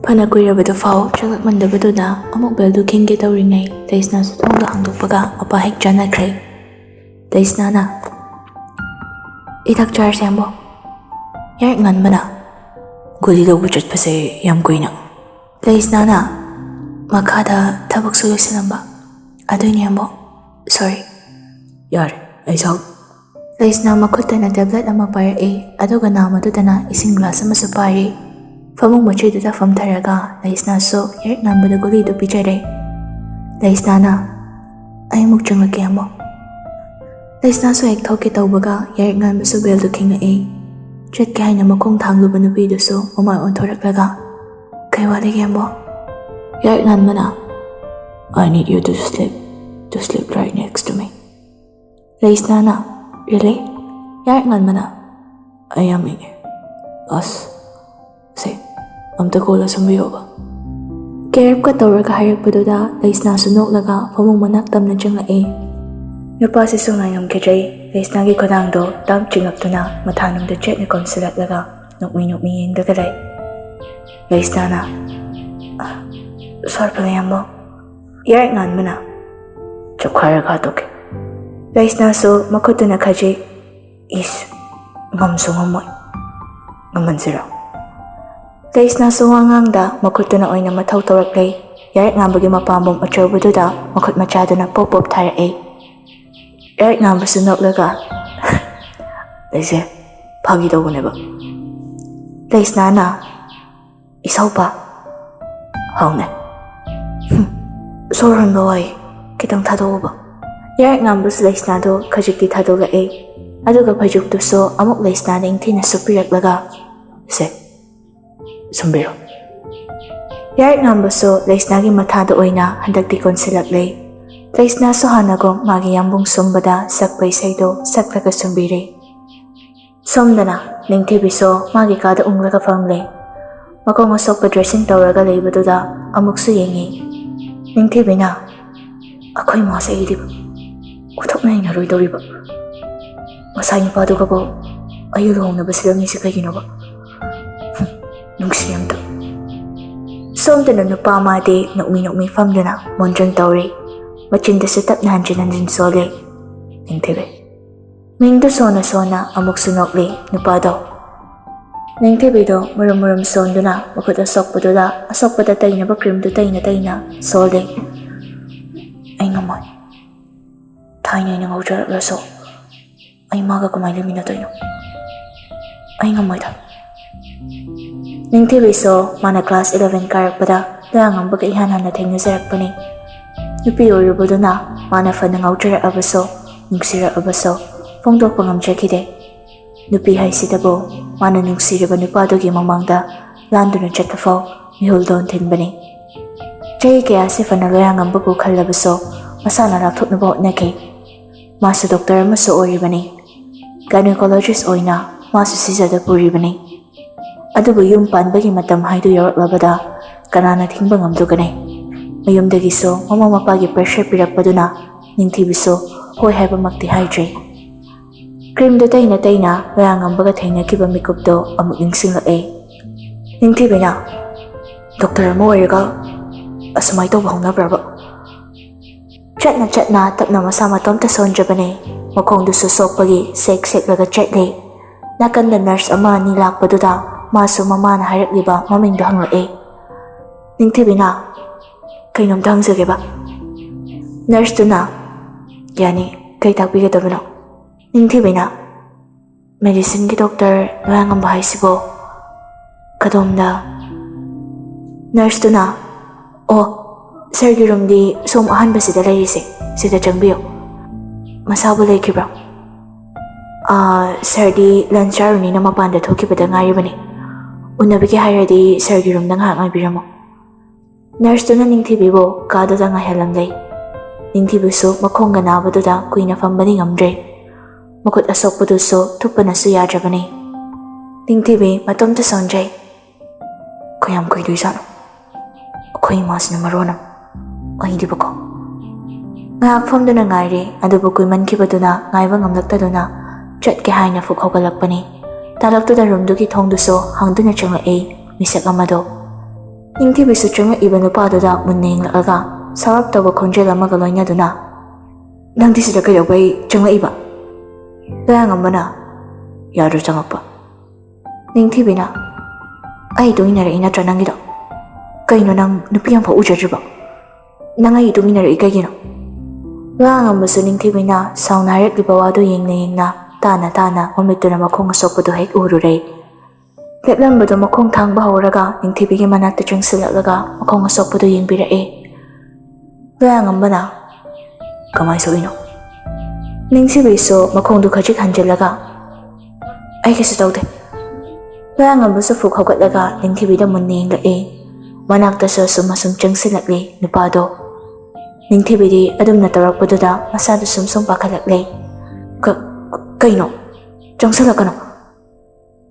ꯐꯅ ꯀꯨꯏꯔꯕꯗꯨ ꯐꯥꯎ ꯆꯪꯂꯛꯃꯟꯗꯕꯗꯨꯗ ꯑꯃꯨꯛ bellꯗꯨ ꯈꯤꯡꯒꯦ ꯇꯧꯔꯤꯉꯩ ꯂꯩꯁꯅꯥꯁꯨ ꯊꯣꯡꯗꯣ ꯍꯥꯡꯗꯣꯛꯄꯒ ꯃꯄꯥ ꯍꯦꯛ ꯆꯥꯟꯅꯈ꯭ꯔꯦ꯫ ꯂꯩꯁꯅꯥꯅ, "ꯍꯤꯗꯥꯛ ꯆꯥꯔꯁꯦ, ꯌꯥꯝꯕꯣ?" ꯌꯥꯏꯔꯛ ꯉꯟꯕꯅ, "ꯒꯨꯂꯤ ꯂꯧꯕ ꯆꯠꯄꯁꯦ ꯌꯥꯝ ꯀꯨꯏꯅ?" ꯂꯩꯁꯅꯥꯅ ꯃꯈꯥꯗ ꯊꯕꯛꯁꯨ ꯂꯣꯏꯁꯤꯜꯂꯝꯕ꯫ "ꯑꯗꯨꯏꯅꯦ, ꯌꯥꯝꯕꯣ꯫ Sorry꯫ ꯌꯥꯔꯦ, ꯑꯩ ꯁꯥꯎ-" ꯂꯩꯁꯅꯥ ꯃꯈꯨꯠꯇꯅ tablet ꯑꯃ ꯄꯥꯏꯔꯛꯏ, ꯑꯗꯨꯒ ꯅꯥꯝꯃꯗꯨꯗꯅ ꯏꯁꯤꯡ glass ꯑꯃꯁꯨ ꯄꯥꯏꯔꯤ꯫ ꯐꯃꯨꯡ ꯃꯆꯤꯗꯨꯗ ꯐꯝꯊꯔꯒ ꯂꯩꯁꯅꯥꯁꯨ ꯌꯥꯏꯔꯛ ꯉꯟꯕꯗ ꯒꯨꯂꯤꯗꯨ ꯄꯤꯖꯔꯦ꯫ ꯂꯩꯁꯅꯥꯅ, "ꯑꯩ ꯑꯃꯨꯛ ꯆꯪꯂꯛꯀꯦ, ꯌꯥꯝꯕꯣ꯫" ꯂꯩꯁꯅꯥꯁꯨ ꯍꯦꯛ ꯊꯣꯛꯀꯦ ꯇꯧꯕꯒ ꯌꯥꯏꯔꯛ ꯉꯟꯕꯁꯨ bellꯗꯨ ꯈꯤꯡꯉꯛꯏ꯫ ꯆꯠꯀꯦ ꯍꯥꯏꯅ ꯃꯈꯣꯡ ꯊꯥꯡꯂꯨꯕ ꯅꯨꯄꯤꯗꯨꯁꯨ ꯃꯃꯥꯏ ꯑꯣꯟꯊꯣꯔꯛꯂꯒ, "ꯀꯩ ꯋꯥꯠꯂꯤꯒꯦ, ꯌꯥꯝꯕꯣ?" ꯌꯥꯏꯔꯛ ꯉꯟꯕꯅ, "I need you to sleep, to sleep right next to me." ꯂꯩꯁꯅꯥꯅ, "Really?" ꯌꯥꯏꯔꯛ ꯉꯟꯕꯅ, "ꯑꯩ ꯌꯥꯝ ꯏꯪꯉꯦ꯫ ꯑꯁ, ꯁꯦ, ꯑꯝꯇ ꯀꯣꯜꯂ ꯁꯨꯝꯕꯤꯌꯣꯕ꯫" ꯀꯦꯔꯞꯀ ꯇꯧꯔꯒ ꯍꯥꯏꯔꯛꯄꯗꯨꯗ ꯂꯩꯁꯅꯥꯁꯨ ꯅꯣꯛꯂꯒ ꯐꯃꯨꯡ ꯃꯅꯥꯛ ꯇꯝꯅ ꯆꯪꯂꯛꯏ꯫ ꯅꯨꯄꯥꯁꯤꯁꯨ ꯉꯥꯏꯉꯝꯈꯤꯗ꯭ꯔꯦ꯫ ꯂꯩꯁꯅꯥꯒꯤ ꯈꯨꯗꯥꯡꯗꯣ ꯇꯥꯞ ꯆꯤꯡꯂꯛꯇꯨꯅ ꯃꯊꯥꯅꯨꯡꯗ ꯆꯦꯠꯅ ꯀꯣꯝꯁꯤꯜꯂꯛꯂꯒ ꯅꯣꯛꯃꯤ ꯅꯣꯛꯃꯤ ꯌꯦꯡꯂꯒ ꯂꯩ꯫ ꯂꯩꯁꯅꯥꯅ, "ꯑ, ꯁꯣꯔ ꯐꯨꯜꯂꯦ, ꯌꯥꯝꯕꯣ꯫" ꯌꯥꯏꯔꯛ ꯉꯟꯕꯅ ꯆꯞꯈꯥꯏꯔꯒ ꯍꯥꯠꯇꯣꯛꯀꯦ꯫ ꯂꯩꯁꯅꯥꯁꯨ ꯃꯈꯨꯠꯇꯨꯅ ꯈꯖꯤꯛ, "ꯏꯁ, ꯉꯝꯁꯨ ꯉꯝꯃꯣꯏ꯫ ꯉꯝꯍꯟꯁꯤꯔꯣ?" ꯂꯩꯁꯅꯥꯁꯨ ꯋꯥ ꯉꯥꯡꯗ ꯃꯈꯨꯠꯇꯨꯅ ꯑꯣꯏꯅ ꯃꯊꯧ ꯇꯧꯔꯛꯂꯦ꯫ ꯌꯥꯏꯔꯛ ꯉꯟꯕꯒꯤ ꯃꯄꯥꯝꯕꯣꯝ ꯑꯆꯧꯕꯗꯨꯗ ꯃꯈꯨꯠ ꯃꯆꯥꯗꯨꯅ ꯄꯣꯞ ꯄꯣꯞ ꯊꯥꯔꯛꯏ꯫ ꯌꯥꯏꯔꯛ ꯉꯟꯕꯁꯨ ꯅꯣꯛꯂꯒ, "ꯑꯩꯁꯦ ꯐꯥꯒꯤ ꯇꯧꯕꯅꯦꯕ꯫" ꯂꯩꯁꯅꯥꯅ, "ꯏꯁꯧꯄꯥ, ꯍꯥꯎꯅꯦ꯫ ꯍꯨꯝ, ꯁꯣꯔ ꯍꯣꯟꯕ ꯋꯥꯏ, ꯈꯤꯇꯪ ꯊꯥꯗꯣꯛꯎꯕ꯫" ꯌꯥꯏꯔꯛ ꯉꯟꯕꯁꯨ ꯂꯩꯁꯅꯥꯗꯣ ꯈꯖꯤꯛꯇꯤ ꯊꯥꯗꯣꯛꯂꯛꯏ꯫ ꯑꯗꯨꯒ ꯐꯩꯖꯨꯞꯇꯨꯁꯨ ꯑꯃꯨꯛ ꯂꯩꯁꯅꯥꯗ ꯏꯪꯊꯤꯅ ꯁꯨꯞꯄꯤꯔꯛꯂꯒ, "ꯁꯦ, ꯁꯨꯝꯕꯤꯔꯣ꯫" ꯌꯥꯏꯔꯛ ꯉꯟꯕꯁꯨ ꯂꯩꯁꯅꯥꯒꯤ ꯃꯊꯥꯗ ꯑꯣꯏꯅ ꯍꯟꯗꯛꯇꯤ ꯀꯣꯟꯁꯤꯜꯂꯛꯂꯦ꯫ ꯂꯩꯁꯅꯥꯁꯨ ꯍꯥꯟꯅꯒꯨꯝ ꯃꯥꯒꯤ ꯌꯥꯝꯕꯨꯡ ꯁꯨꯝꯕꯗ ꯁꯛꯄ ꯏꯁꯩꯗꯣ ꯁꯛꯂꯒ ꯁꯨꯝꯕꯤꯔꯦ꯫ ꯁꯣꯝꯗꯅ ꯅꯤꯡꯊꯤꯕꯤꯁꯨ ꯃꯥꯒꯤ ꯀꯥꯗ ꯎꯪꯂꯒ ꯐꯝꯂꯦ꯫ ꯃꯈꯣꯡ ꯑꯁꯣꯛꯄ dressing ꯇꯧꯔꯒ ꯂꯩꯕꯗꯨꯗ ꯑꯃꯨꯛꯁꯨ ꯌꯦꯡꯉꯤ꯫ ꯅꯤꯡꯊꯤꯕꯤꯅ, "ꯑꯩꯈꯣꯏ ꯃꯥꯁꯦ ꯑꯩꯗꯤ ꯑꯣꯟꯊꯣꯛꯅ ꯍꯩꯅꯔꯣꯏꯗꯧꯔꯤꯕ꯫ ꯉꯁꯥꯏ ꯅꯨꯄꯥꯗꯨꯒꯕꯨ ꯑꯩꯒ ꯂꯨꯍꯣꯡꯅꯕ ꯁꯤꯜꯂꯝꯃꯤꯁꯦ ꯀꯩꯒꯤꯅꯣꯕ? ꯍꯨꯝ, ꯅꯨꯡꯁꯤ ꯑꯝꯇ꯫" ꯁꯣꯝꯗꯅ ꯅꯨꯄꯥ ꯑꯃꯗꯤ ꯅꯣꯛꯃꯤ ꯅꯣꯛꯃꯤ ꯐꯝꯗꯨꯅ ꯃꯣꯟꯗ꯭ꯔꯪ ꯇꯧꯔꯤ꯫ ꯃꯆꯤꯟꯗꯁꯨ ꯇꯞꯅ ꯍꯟꯖꯤꯟ ꯍꯟꯖꯤꯟ ꯁꯣꯜꯂꯤ, "ꯅꯤꯡꯊꯤꯕꯤ꯫" ꯃꯤꯡꯗꯨ ꯁꯣꯟꯅ ꯁꯣꯟꯅ ꯑꯃꯨꯛꯁꯨ ꯅꯣꯛꯂꯤ ꯅꯨꯄꯥꯗꯣ꯫ ꯅꯤꯡꯊꯤꯕꯤꯗꯣ ꯃꯨꯔꯨꯝ ꯃꯨꯔꯨꯝ ꯁꯣꯟꯗꯨꯅ ꯃꯈꯨꯠ ꯑꯁꯣꯛꯄꯗꯨꯗ ꯑꯁꯣꯛꯄꯗ ꯇꯩꯅꯕ ꯀ꯭ꯔꯤꯝꯗꯨ ꯇꯩꯅ ꯇꯩꯅ ꯁꯣꯜꯂꯤ꯫ "ꯑꯩ ꯉꯝꯃꯣꯏ꯫ ꯊꯥꯏꯅ ꯑꯩꯅ ꯉꯥꯎꯖꯔꯛꯂꯁꯨ ꯑꯩ ꯃꯥꯒ ꯀꯃꯥꯏꯅ ꯂꯩꯃꯤꯟꯅꯗꯣꯏꯅꯣ? ꯑꯩ ꯉꯝꯃꯣꯏꯗ꯫" ꯅꯤꯡꯊꯤꯕꯤꯁꯨ ꯃꯥꯅ class eleven ꯀꯥꯔꯛꯄꯗ ꯂꯣꯌꯥꯉꯝꯕꯒ ꯏꯍꯥꯟ ꯍꯥꯟꯅ ꯊꯦꯡꯅꯖꯔꯛꯄꯅꯤ꯫ ꯅꯨꯄꯤ ꯑꯣꯏꯔꯨꯕꯗꯨꯅ ꯃꯥꯅ ꯐꯅ ꯉꯥꯎꯖꯔꯛꯑꯕꯁꯨ, ꯅꯨꯡꯁꯤꯔꯛꯑꯕꯁꯨ ꯐꯣꯡꯗꯣꯛꯄ ꯉꯝꯖꯈꯤꯗꯦ꯫ ꯅꯨꯄꯤ ꯍꯥꯏꯁꯤꯗꯕꯨ ꯃꯥꯅ ꯅꯨꯡꯁꯤꯔꯤꯕ ꯅꯨꯄꯥꯗꯨꯒꯤ ꯃꯃꯥꯡꯗ ꯂꯥꯟꯗꯨꯅ ꯆꯠꯄ ꯐꯥꯎ ꯃꯤꯍꯨꯜ ꯗꯣꯟ ꯊꯤꯟꯕꯅꯤ꯫ ꯆꯍꯤ ꯀꯌꯥꯁꯤ ꯐꯅ ꯂꯣꯌꯥꯉꯝꯕꯕꯨ ꯈꯜꯂꯕꯁꯨ ꯃꯁꯥꯅ ꯂꯥꯞꯊꯣꯛꯅꯕ ꯍꯣꯠꯅꯈꯤ꯫ ꯃꯥꯁꯨ doctor ꯑꯃꯁꯨ ꯑꯣꯏꯔꯤꯕꯅꯤ꯫ Gynecologist ꯑꯣꯏꯅ ꯃꯥꯁꯨ ꯁꯤꯖꯗ ꯄꯨꯔꯤꯕꯅꯤ꯫ ꯑꯗꯨꯕꯨ ꯌꯨꯝ ꯄꯥꯟꯕꯒꯤ ꯃꯇꯝ ꯍꯥꯏꯗꯨ ꯌꯧꯔꯛꯂꯕꯗ ꯀꯅꯥꯅ ꯊꯤꯡꯕ ꯉꯝꯗꯨꯒꯅꯤ? ꯃꯌꯨꯝꯗꯒꯤꯁꯨ ꯃꯃꯥ ꯃꯄꯥꯒꯤ pressure ꯄꯤꯔꯛꯄꯗꯨꯅ ꯅꯤꯡꯊꯤꯕꯤꯁꯨ ꯍꯣꯏ ꯍꯥꯏꯕꯃꯛꯇꯤ ꯍꯥꯏꯗ꯭ꯔꯤ꯫ ꯀ꯭ꯔꯤꯝꯗꯨ ꯇꯩꯅ ꯇꯩꯅ ꯂꯣꯌꯥꯉꯝꯕꯒ ꯊꯦꯡꯅꯈꯤꯕ ꯃꯤꯀꯨꯞꯇꯣ ꯑꯃꯨꯛ ꯅꯤꯡꯁꯤꯡꯂꯛꯑꯦ꯫ ꯅꯤꯡꯊꯤꯕꯤꯅ, "Doctor ꯑꯃ ꯑꯣꯏꯔꯒ ꯑꯁꯨꯃꯥꯏ ꯇꯧꯕ ꯍꯧꯅꯕ꯭ꯔꯕ?" ꯆꯠꯅ ꯆꯠꯅ ꯇꯞꯅ ꯃꯁꯥ ꯃꯇꯣꯝꯇ ꯁꯣꯟꯖꯕꯅꯦ꯫ ꯃꯈꯣꯡꯗꯨꯁꯨ ꯁꯣꯛꯄꯒꯤ ꯁꯦꯛ ꯁꯦꯛꯂꯒ ꯆꯠꯂꯦ꯫ ꯅꯥꯀꯟꯗ nurse ꯑꯃ ꯑꯅꯤ ꯂꯥꯛꯄꯗꯨꯗ ꯃꯥꯁꯨ ꯃꯃꯥꯅ ꯍꯥꯏꯔꯛꯂꯤꯕ ꯃꯃꯤꯡꯗꯣ ꯍꯪꯂꯛꯑꯦ꯫ ꯅꯤꯡꯊꯤꯕꯤꯅ, "ꯀꯩꯅꯣꯝꯇ ꯍꯪꯖꯒꯦꯕ꯫" Nurseꯇꯨꯅ, "ꯌꯥꯅꯤ, ꯀꯩ ꯇꯥꯛꯄꯤꯒꯗꯕꯅꯣ?" ꯅꯤꯡꯊꯤꯕꯤꯅ, "Medicineꯒꯤ doctor ꯂꯣꯌꯥꯉꯝꯕ ꯍꯥꯏꯁꯤꯕꯣ ꯀꯗꯣꯝꯗ?" Nurseꯇꯨꯅ, "ꯑꯣ, sirꯒꯤ roomꯗꯤ ꯁꯣꯝ ꯑꯍꯥꯟꯕꯁꯤꯗ ꯂꯩꯔꯤꯁꯦ, ꯁꯤꯗ ꯆꯪꯕꯤꯌꯨ꯫" "ꯃꯁꯥꯕꯨ ꯂꯩꯈꯤꯕ꯭ꯔꯣ?" "ꯑꯥ, sirꯗꯤ lunch ꯆꯥꯔꯨꯅꯤꯅ ꯃꯄꯥꯟꯗ ꯊꯣꯛꯈꯤꯕꯗ ꯉꯥꯏꯔꯤꯕꯅꯤ꯫ ꯎꯅꯕꯒꯤ ꯍꯥꯏꯔꯗꯤ sirꯒꯤ roomꯗ ꯉꯥꯏꯍꯥꯛ ꯉꯥꯏꯕꯤꯔꯝꯃꯨ꯫" Nurseꯇꯨꯅ ꯅꯤꯡꯊꯤꯕꯤꯕꯨ ꯀꯥꯗꯨꯗ ꯉꯥꯏꯍꯜꯂꯝꯂꯦ꯫ ꯅꯤꯡꯊꯤꯕꯤꯁꯨ ꯃꯈꯣꯡꯒ ꯅꯥꯕꯗꯨꯗ ꯀꯨꯏꯅ ꯐꯝꯕꯗꯤ ꯉꯝꯗ꯭ꯔꯦ꯫ ꯃꯈꯨꯠ ꯑꯁꯣꯛꯄꯗꯨꯁꯨ ꯊꯨꯞꯄꯅꯁꯨ ꯌꯥꯗ꯭ꯔꯕꯅꯤ꯫ ꯅꯤꯡꯊꯤꯕꯤ ꯃꯇꯣꯝꯇ ꯁꯣꯟꯖꯩ꯫ "ꯀꯌꯥꯝ ꯀꯨꯏꯗꯣꯏꯖꯥꯠꯅꯣ? ꯑꯩꯈꯣꯏ ꯏꯃꯥꯁꯤꯅ ꯃꯔꯣꯟ ꯑꯃ ꯑꯩꯗꯤꯕꯀꯣ꯫" ꯉꯥꯏꯍꯥꯛ ꯐꯝꯗꯨꯅ ꯉꯥꯏꯔꯦ, ꯑꯗꯨꯕꯨ ꯀꯨꯏꯃꯟꯈꯤꯕꯗꯨꯅ ꯉꯥꯏꯕ ꯉꯝꯂꯛꯇꯗꯨꯅ ꯆꯠꯀꯦ ꯍꯥꯏꯅ ꯐꯨꯛ ꯍꯧꯒꯠꯂꯛꯄꯅꯤ꯫ ꯇꯥꯂꯛꯇꯨꯗ roomꯗꯨꯒꯤ ꯊꯣꯡꯗꯨꯁꯨ ꯍꯥꯡꯗꯨꯅ ꯆꯪꯂꯛꯏ ꯃꯤꯁꯛ ꯑꯃꯗꯣ꯫ ꯅꯤꯡꯊꯤꯕꯤꯁꯨ ꯆꯪꯂꯛꯏꯕ ꯅꯨꯄꯥꯗꯨꯗ ꯃꯨꯟꯅ ꯌꯦꯡꯂꯛꯂꯒ ꯁꯥꯎꯔꯞ ꯇꯧꯕ ꯈꯣꯟꯖꯦꯜ ꯑꯃꯒ ꯂꯣꯏꯅꯗꯨꯅ, "ꯅꯪꯗꯤ ꯁꯤꯗ ꯀꯩꯗꯧꯕꯩ ꯆꯪꯂꯛꯏꯕ?" ꯂꯣꯌꯥꯉꯝꯕꯅ, "ꯌꯥꯗ꯭ꯔꯣ ꯆꯪꯉꯛꯄ?" ꯅꯤꯡꯊꯤꯕꯤꯅ, "ꯑꯩ ꯏꯇꯨꯡ ꯏꯟꯅꯔꯛꯏ ꯅꯠꯇ꯭ꯔꯥ ꯅꯪꯒꯤꯗꯣ? ꯀꯩꯅꯣ, ꯅꯪ ꯅꯨꯄꯤ ꯑꯃꯐꯥꯎ ꯎꯖꯗ꯭ꯔꯤꯕꯣ? ꯅꯪ ꯑꯩ ꯏꯇꯨꯡ ꯏꯟꯅꯔꯛꯏ ꯀꯩꯒꯤꯅꯣ?" ꯂꯣꯌꯥꯉꯝꯕꯁꯨ ꯅꯤꯡꯊꯤꯕꯤꯅ ꯁꯥꯎꯅ ꯍꯥꯏꯔꯛꯂꯤꯕ ꯋꯥꯗꯨ ꯌꯦꯡꯅ ꯌꯦꯡꯅ, ꯇꯥꯅ ꯇꯥꯅ ꯃꯃꯤꯠꯇꯨꯅ ꯃꯈꯣꯡ ꯑꯁꯣꯛꯄꯗꯨ ꯍꯦꯛ ꯎꯔꯨꯔꯦ꯫ ꯂꯦꯞꯂꯝꯕꯗꯣ ꯃꯈꯣꯡ ꯊꯥꯡꯕ ꯍꯧꯔꯒ ꯅꯤꯡꯊꯤꯕꯤꯒꯤ ꯃꯅꯥꯛꯇ ꯆꯪꯁꯤꯜꯂꯛꯂꯒ ꯃꯈꯣꯡ ꯑꯁꯣꯛꯄꯗꯨ ꯌꯦꯡꯕꯤꯔꯛꯑꯦ꯫ ꯂꯣꯌꯥꯉꯝꯕꯅ, "ꯀꯃꯥꯏ ꯁꯣꯛꯏꯅꯣ?" ꯅꯤꯡꯊꯤꯕꯤꯁꯨ ꯃꯈꯣꯡꯗꯨ ꯈꯖꯤꯛ ꯍꯟꯖꯤꯜꯂꯒ, "ꯑꯩ ꯀꯩꯁꯨ ꯇꯧꯗꯦ꯫" ꯂꯣꯌꯥꯉꯝꯕꯁꯨ ꯐꯨꯛ ꯍꯧꯒꯠꯂꯒ ꯅꯤꯡꯊꯤꯕꯤꯗ ꯃꯨꯟꯅ ꯌꯦꯡꯂꯛꯑꯦ꯫ ꯃꯅꯥꯛꯇꯁꯨ ꯑꯁꯨꯝ ꯑꯁꯨꯝ ꯆꯪꯁꯤꯜꯂꯛꯂꯦ ꯅꯨꯄꯥꯗꯣ꯫ ꯅꯤꯡꯊꯤꯕꯤꯗꯤ ꯑꯗꯨꯝꯅ ꯇꯧꯔꯛꯄꯗꯨꯗ ꯃꯁꯥꯗꯨ ꯁꯨꯝ ꯁꯨꯝ ꯄꯥꯈꯠꯂꯛꯂꯦ꯫ "ꯀ-, ꯀꯩꯅꯣ? ꯆꯪꯁꯤꯜꯂꯛꯀꯅꯣ꯫"